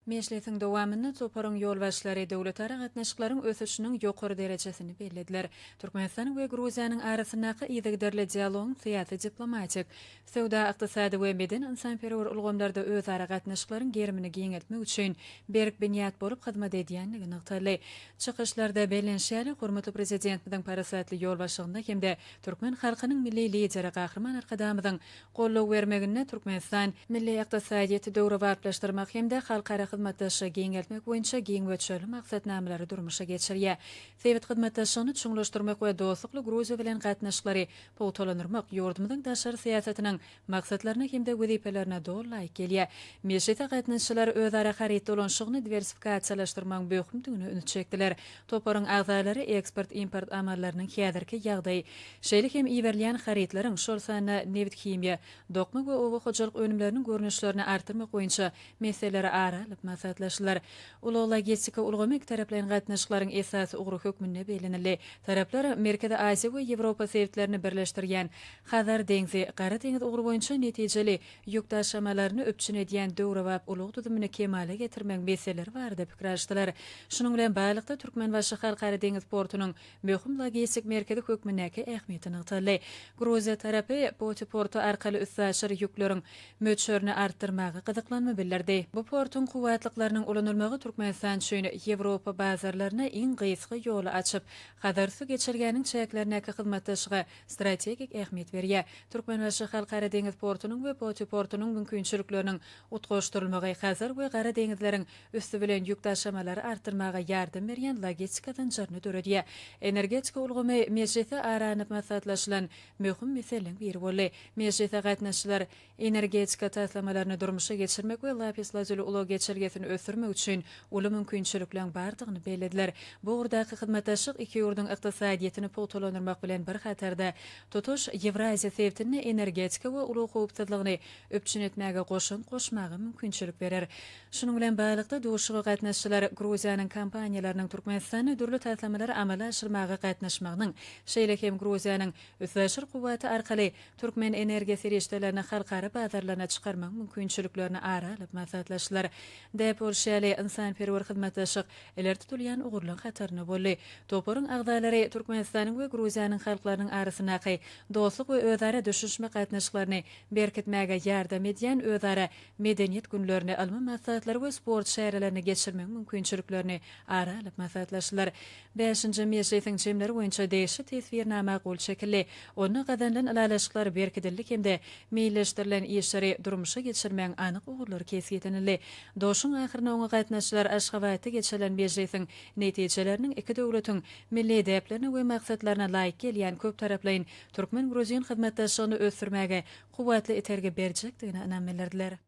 Mejlisiň dowamynda toparyň ýolbaşçylary döwletara gatnaşyklaryň ösüşiniň ýokary derejesini bellediler. Türkmenistanyň we Gruziýanyň arasyndaky yzygiderli dialogyň syýasy-diplomatik, söwda-ykdysady we medeni-ynsanperwer ulgamlarda özara gatnaşyklaryň gerimini giňeltmek üçin berk binýat bolup hyzmat edýändigi nygtaldy. Çykyşlarda bellenişi ýaly, hormatly Prezidentimiziň parasatly ýolbaşçylygynda hem-de türkmen halkynyň Milli Lideri Gahryman Arkadagymyzyň goldaw bermeginde Türkmenistan milli ykdysadyýeti döwrebaplaşdyrmak hem-de halkara hyzmatdaşlygy giňeltmek boýunça giň möçberli maksatnamalary durmuşa geçirýär. Sebit hyzmatdaşlygyny çuňlaşdyrmak we dostlukly Gruziýa bilen gatnaşyklary pugtalandyrmak ýurdumyzyň daşary syýasatynyň maksatlaryna hem-de wezipelerine doly laýyk gelýär. Mejlise gatnaşyjylar özara haryt dolanyşygyny diwersifikasiýalaşdyrmagyň möhümdigine üns çekdiler. Toparyň agzalary eksport-import amallarynyň häzirki ýagdaýy, şeýle hem iberilýän harytlaryň, şol sanda nebit-himiýa, dokma we oba hojalyk önümleriniň görnüşlerini artdyrmak boýunça meseleleri ara alyp maslahatlaşdylar. Ulag-logistika ulgamy ikitaraplaýyn gatnaşyklaryň esasy ugry hökmünde bellenildi. Taraplar Merkezi Aziýa we Ýewropa sebitlerini birleşdirýän Hazar deňzi, Gara deňiz ugry boýunça netijeli ýük daşamalaryny üpjün edýän döwrebap ulag düzümini kemala getirmegiň meseleleri barada pikir alyşdylar. Şunuň bilen baglylykda, Türkmenbaşy Halkara deňiz portunyň möhüm logistik merkezi hökmündäki ähmiýeti nygtaldy. Gruziýa tarapy Poti porty arkaly üstaşyr ýükleriň möçberini artdyrmaga gyzyklanma bildirdi. Bu portuň kuwwatlyklarynyň ulanylmagy Türkmenistan üçin Ýewropa bazarlaryna iň gysga ýoly açyp, Hazarüsti geçelgäniň çäklerindäki hyzmatdaşlyga strategik ähmiýet berýär. Türkmenbaşy Halkara deňiz portunyň we Poti portunyň mümkinçilikleriniň utgaşdyrylmagy Hazar we Gara deňizleriň üsti bilen ýük daşamalary artdyrmaga ýardam berýän logistika zynjyryny döredýär. Energetika ulgamy mejlisde ara alnyp maslahatlaşylan möhüm meseleleriň biri boldy. Mejlise gatnaşyjylar Energetika taslamalaryny durmuşa geçirmek we Lapis Lazuli ulag geçelgesini ösdürmek üçin uly mümkinçilikleriň bardygyny bellediler. Bu ugurdaky hyzmatdaşlyk iki ýurduň ykdysadyýetini pugtalandyrmak bilen bir hatarda, tutuş Ýewraziýa sebitinde energetika we ulag howpsuzlygyny üpjün etmäge goşant goşmaga mümkinçilik berer. Şunuň bilen baglylykda, duşuşyga gatnaşyjylar Gruziýanyň kompaniýalarynyň Türkmenistanda dürli taslamalary amala aşyrmaga gatnaşmagynyň, şeýle hem Gruziýanyň üstaşyr kuwwaty arkaly Türkmen energiýa serişdelerini halkara bazarlaryna çykarmagyň mümkinçiliklerini ara alyp maslahatlaşdylar. Däp bolşy ýaly, ynsanperwer hyzmatdaşlyk ileri tutulýan ugurlaryň hatarynda boldy. Toparyň agzalary Türkmenistanyň we Gruziýanyň halklarynyň arasyndaky dostluk we özara düşünişmek gatnaşyklaryny berkitmäge ýardam edýän özara Medeniýet günlerini, ylmy maslahatlary we sport çärelerini geçirmegiň mümkinçiliklerini ara alyp maslahatlaşdylar. Bäşinji mejlisiň jemleri boýunça degişli teswirnama gol çekildi. Onda gazanylan ylalaşyklar berkidildi hem-de meýilleşdirilen işleri durmuşa geçirmegiň anyk ugurlary kesgitlenildi. Duşuşygyň ahyrynda oňa gatnaşyjylar Aşgabatda geçirilen mejlisiň netijeleriniň iki döwletiň milli däplerine we maksatlaryna laýyk gelýän köptaraplaýyn türkmen-gruzin hyzmatdaşlygyny ösdürmäge kuwwatly itergi berjekdigine ynam bildirdiler.